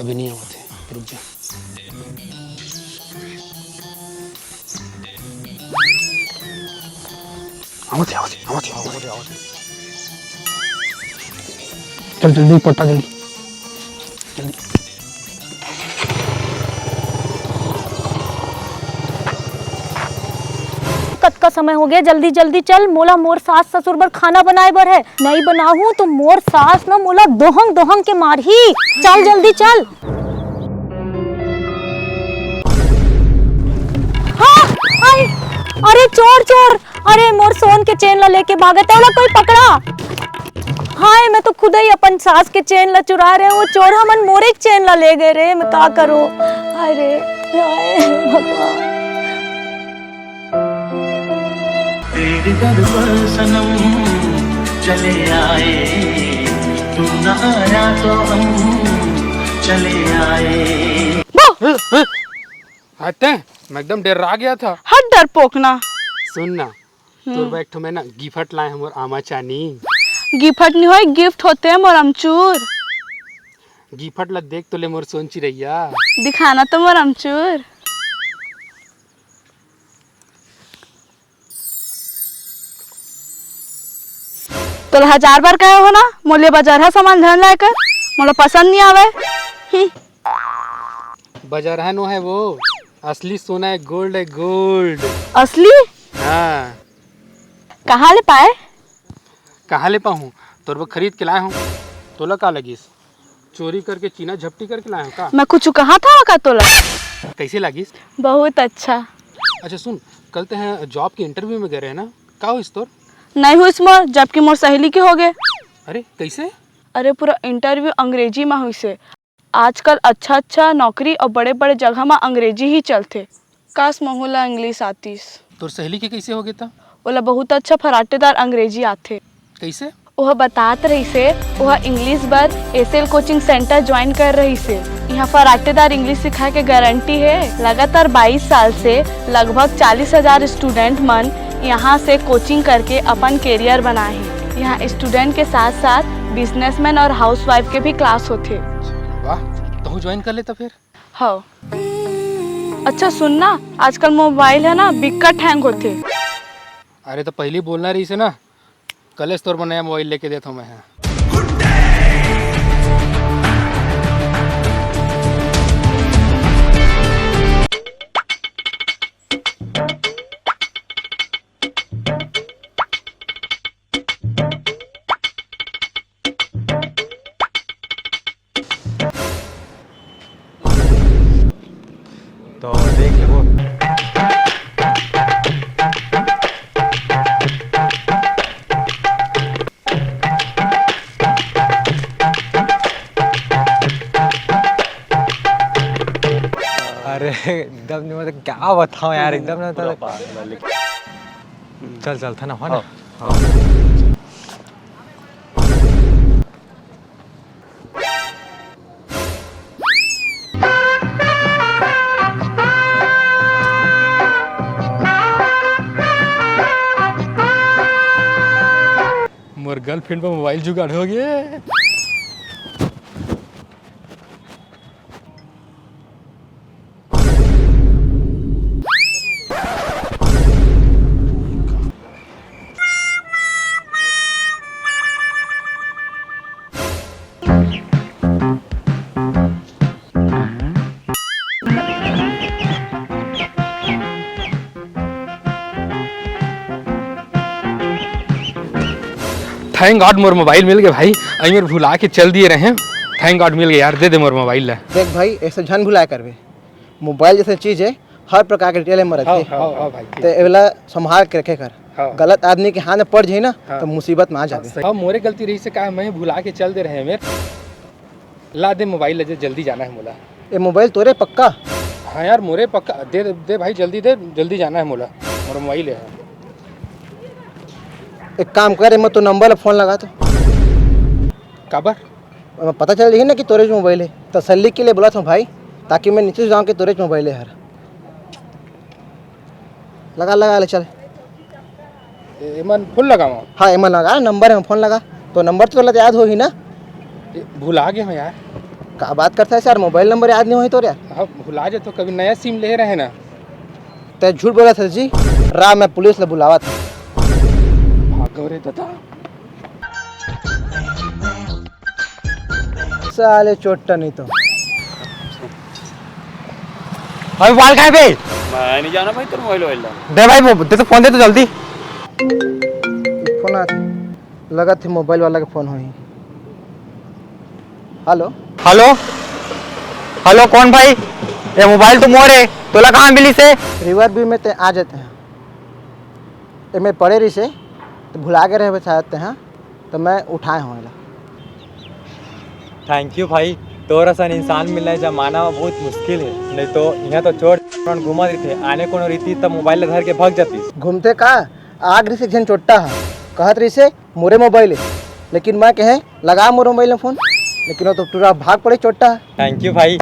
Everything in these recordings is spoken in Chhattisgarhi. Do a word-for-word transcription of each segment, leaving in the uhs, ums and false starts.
अभी नहीं आवत हे, रुक जा। आवत हे, आवत हे, आवत हे, आवत हे, आवत हे। चल जल्दी पट्टा जल्दी, जल्दी। कतका समय हो गया, जल्दी जल्दी चल, मोला मोर सास ससुर बर खाना बनाए बर है, नहीं बनाहूं तो मोर सास न मोला दोहंग दोहंग के मारही। चल जल्दी चल। हाँ, अरे, अरे चोर चोर, अरे मोर सोन के चेन ला लेके भागत है, ओला कोई पकड़ा। हाय, मैं तो खुद ही अपन सास के चेन ला चुरा रहे, वो चोर हमन मोरे के चेन ला ले गए रे, मैं का करूं? हाय रे, हाय भगवान। तेरे दर पर सनम चले आए, तू ना आया तो हम चले आए। वाह! हट, मैं एकदम डर्रा गया था। हट डरपोक ना। सुन ना, तोर बर एक ठो मैं ना गिफ्ट लाए हंव, मोर आमा चानी। गिफ्ट नहीं होय, गिफ्ट होथे मोर अमचूर। गिफ्ट ला देख तो ले मोर सोन चिरैया। दिखाना तो मोर अमचूर। तोला हजार बार कहे हो ना, मोर लिए बजरहा सामान झन लाए कर, मोला पसंद नहीं आवे। हम्म। बजरहा नो है वो, असली सोना है, गोल्ड है, गोल्ड। असली? हाँ। कहाँ ले पाए? कहाँ ले पाहूँ? तोर बर खरीद के लाए हूँ। तोला का लगिस? चोरी करके, चीना झपटी करके लाए हूँ का? मैं कुछ कहा था का तोला? कैसे लगिस? बहुत अच्छा। अच्छा सुन, कल ते हैं जॉब के इंटरव्यू में गए रहे ना, का होइस तोर? नहीं होइस मोर, जबकि मोर सहेली के हो गए। अरे कैसे? अरे पूरा इंटरव्यू अंग्रेजी में होइस हे। आजकल अच्छा-अच्छा नौकरी अउ बड़े-बड़े जगह म अंग्रेजी ही चलथे। काश महू ला इंग्लिश आतिस। तोर सहेली के कइसे होगे त? ओला बहुत अच्छा फराटेदार अंग्रेजी आथे। कइसे? ओह बतात रहिसे, ओह इंग्लिश बर एसएल कोचिंग सेंटर ज्वाइन कर रहिसे। इहाँ फराटेदार इंग्लिश सिखाए के गारंटी हे। लगातार बाईस साल से लगभग चालीस हजार स्टूडेंट मन यहाँ से कोचिंग करके अपन कैरियर बनाए हे। यहाँ स्टूडेंट के साथ-साथ बिजनेसमैन और हाउसवाइफ के भी क्लास होथे। वाह, तहूँ ज्वाइन कर ले त फेर। हव। अच्छा सुन ना, आजकल मोबाइल हे ना बिक्कट हैंग होथे। अरे त पहिली बोलना रहिसे ना, कलेच तोर बर नया मोबाइल लेके देथंव मैं ह। तो देख लेबो। अरे एकदम नहीं, मतलब क्या बताऊं यार, एकदम ना, मतलब चल चल था ना, हो ना? हाँ। मोर गर्लफ्रेंड पर मोबाइल जुगाड़ हो गए। Thank God मोर मोबाइल मिल गए भाई, अई मेर भुला के चल दिए रहे। Thank God मिल गए यार, दे दे मोर मोबाइल ला। देख भाई, ऐसे झन भुलाया करबे, मोबाइल जैसे चीज है, हर प्रकार के डिटेल एमा रथे। हाँ, हाँ, हाँ भाई, ठीक। तो एला संभाल के रखे कर। हाँ। गलत आदमी के हाथ में पड़ जाही ना, हाँ। तो मुसीबत में आ जाबे। हाँ, मोरे गलती रहिसे, का मैं भुला के चल दे रहे हंव। ला दे मोबाइल, ला दे, जल्दी जाना है मोला। ए मोबाइल तोरे पक्का? हाँ यार, मोरे पक्का। दे, दे, दे भाई, जल्दी दे, जल्दी जाना है मोला। मोर मोबाइल है। एक काम कर, एमा तो नंबर ला फोन लगा तो। काबर? अब पता चल जाही ना कि तोरेच मोबाइल हे। तसल्ली के लिए बोलत हंव भाई, ताकि मैं निश्चित जाऊं कि तोरेच मोबाइल हे हर। लगा, लगा ले, चल। ए-, एमन फोन लगावा? हाँ, एमन लगा, नंबर हे, फोन लगा। तो नंबर तो तोला याद होही ना? ए, भुला गे हंव यार। का बात करता है यार, मोबाइल नंबर याद नहीं होई तोर यार? हाँ, भुला जातो, कभी नया सिम ले रहे ना। तै झूठ बोला था जी। रा, मैं पुलिस ला बुलावा था। भागो रे दादा। साले चोट्टा नहीं तो। अबे मोबाइल कहाँ है बे? मैं नहीं जाना भाई, तेरा मोबाइल वोबाइल ला। दे भाई, वो दे तो, फोन दे तो जल्दी। फोन आ, लगा थे मोबाइल वाला के फोन होई। हेलो। हेलो। हेलो, कौन भाई? ये मोबाइल तो मोर है, तोला कहाँ मिली से? रिवर व्यू में ते आ जाते हैं। ए, मैं पड़े रही से, तो भुला के रहे बता देते हैं, तो मैं उठाए हूँ एला। थैंक यू भाई, तोर असन इंसान मिलना जमाना में बहुत मुश्किल है, नहीं तो यहाँ तो चोर घूमत रहिथे, आने कोनो रीति तब मोबाइल धर के भाग जाती। घूमते का? आग रही से झन चोट्टा है, कहत रही से मोरे मोबाइल है, लेकिन मैं कहे लगा मोर मोबाइल में फोन, लेकिन वो तो पूरा भाग पड़े चोट्टा। थैंक यू भाई।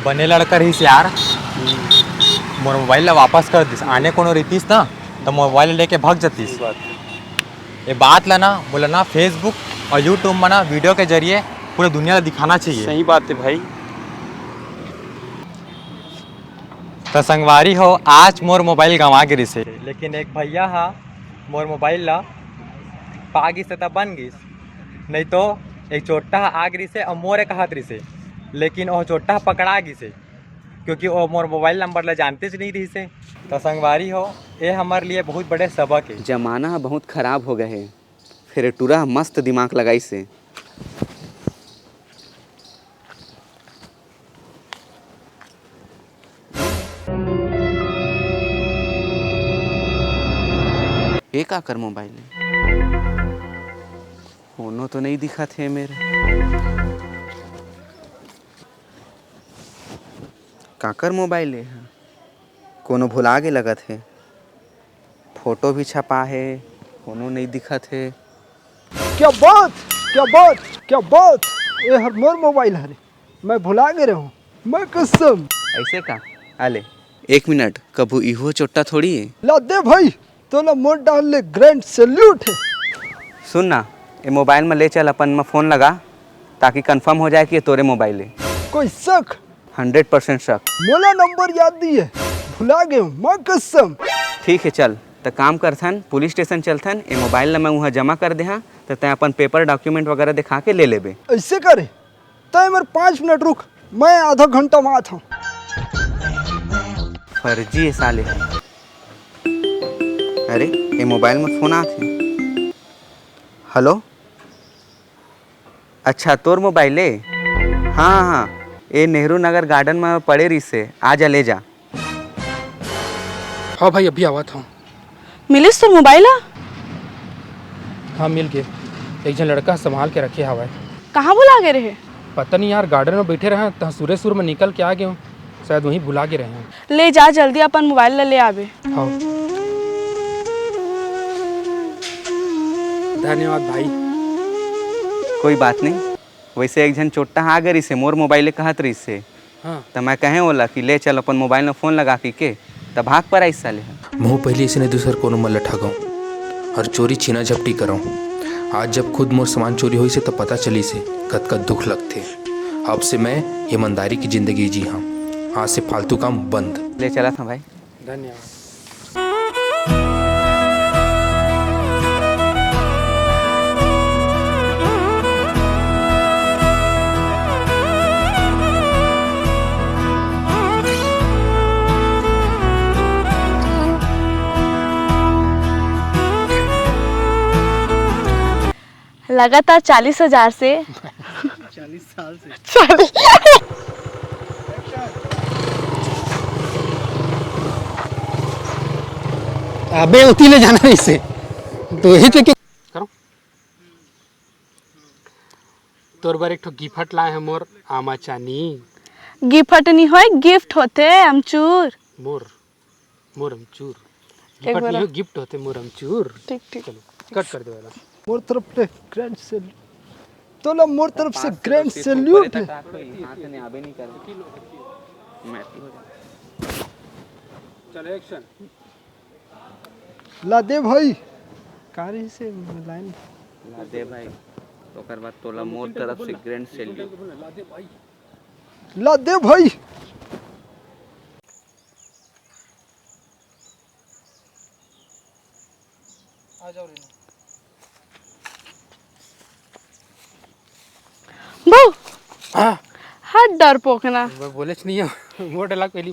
बने लड़का रहिस यार, मोर मोबाइल ला वापस कर दिस। आने कोनो रहितिस ना, तो मोबाइल लेके भाग जतिस। सही बात है। ये बात ला ना, मोला ना, Facebook और YouTube में ना वीडियो के जरिए पूरे दुनिया ला दिखाना चाहिए। सही बात है भाई। त संगवारी हो, आज मोर मोबाइल गंवा गिरिस हे, लेकिन एक भैया हा मोर मोबाइल ला पा गिस त बन गिस, नहीं तो एक चोट्टा हा आ गिरिस हे अउ मोर एक हाथ रिस हे, लेकिन वो चोट्टा हा पकड़ा गिस हे, क्योंकि वो मोर मोबाइल नंबर ला जानतेच नहीं रिस हे। त संगवारी हो, ये हमर लिए बहुत बड़े सबक है। जमाना हा बहुत खराब हो गए है, फिर टूरा हा मस्त दिमाग लगाइस हे। ये काकर मोबाइल है? कोनो तो नहीं दिखत है मेरे। काकर मोबाइल है? कोनो भुला गे लगत है। फोटो भी छपा है, कोनो नहीं दिखत है। क्या बात, क्या बात, क्या बात! ये हर मोर मोबाइल हरे, मैं भुला गे रहूं, मैं कसम। ऐसे का? आले, एक मिनट, कभू इहो चोट्टा थोड़ी है। ला दे भाई, तोला मोर डाल ले ग्रैंड सैल्यूट है। सुन ना, ये मोबाइल में ले चल, अपन में फोन लगा, ताकि कंफर्म हो जाए कि ये तोरे मोबाइल है। कोई शक? हंड्रेड परसेंट शक। मोला नंबर याद नहीं है, भुला गए हूँ, माँ कसम। ठीक है, चल, त काम करथन, पुलिस स्टेशन चलथन, ये मोबाइल ला मैं वहाँ जमा कर देहा, त तैं अपन पेपर डॉक्यूमेंट वगैरह दिखा के ले लेबे। ऐसे करे, तय मेरे पाँच मिनट रुक, मैं आधा घंटा में आता हूँ। फर्जी है साले। अरे, ये मोबाइल में फोन आत है। हेलो, अच्छा, तोर मोबाइल है? हाँ, हाँ, ये नेहरू नगर गार्डन में पड़े रहिस हे, आ जा, ले जा। हाँ भाई, अभी आवत हूँ। मिलिस तोर मोबाइल ह? हाँ, मिल गे। एक झन लड़का ह संभाल के रखे हवय। कहाँ भुला गे रहे? पता नहीं यार, गार्डन में बैठे रहे, तहाँ सुरे सुर में निकल के आ गे हूँ। शायद वहीं भुला गे रहे हूँ। ले जा, जल्दी अपन मोबाइल ला ले आबे। हाँ। धन्यवाद भाई। कोई बात नहीं। वैसे एक झन चोट्टा ह आ गे रहिस हे, मोर मोबाइल ले कहत रहिस हे। हाँ। त मैं कहें ओला कि ले चल अपन मोबाइल में फोन लगा के, के त भाग पर आइस साले ह। महूँ पहिली अइसने दूसर कोनो मन ल ठगंव अउ चोरी छीना झपटी करंव। आज जब खुद मोर सामान चोरी होइस हे त पता चलिस हे कतका दुख लगथे। अब से मैं ईमानदारी के जिंदगी जीहंव। आज से फालतू काम बंद। ले चलत हंव भाई। धन्यवाद। लगातार चालीस हजार से। चालीस साल से। चालीस। अबे उती ले जाना इसे। तो यही तो के करो। तोर बर एक ठो गिफ्ट लाए हैं मोर आमा चानी। गिफ्ट नहीं होय, गिफ्ट होथे अमचूर। मोर मोर अमचूर। एक गिफ्ट बार नहीं हो, गिफ्ट होथे मोर अमचूर। ठीक, ठीक। चलो, कट कर दे वाला। मोर तरफ से ग्रैंड सैल्यूट। तोला मोर तरफ से ग्रैंड सैल्यूट है। चलो, एक्शन। ला दे भाई। का रही से लाइन? ला दे भाई। ओकर बाद तोला मोर तरफ से grand salute। ला दे भाई। आ जाओ रे। बहू। हाँ। हट डरपोकना। मैं बोलेच नहीं हूँ। मोर डर लाग पहली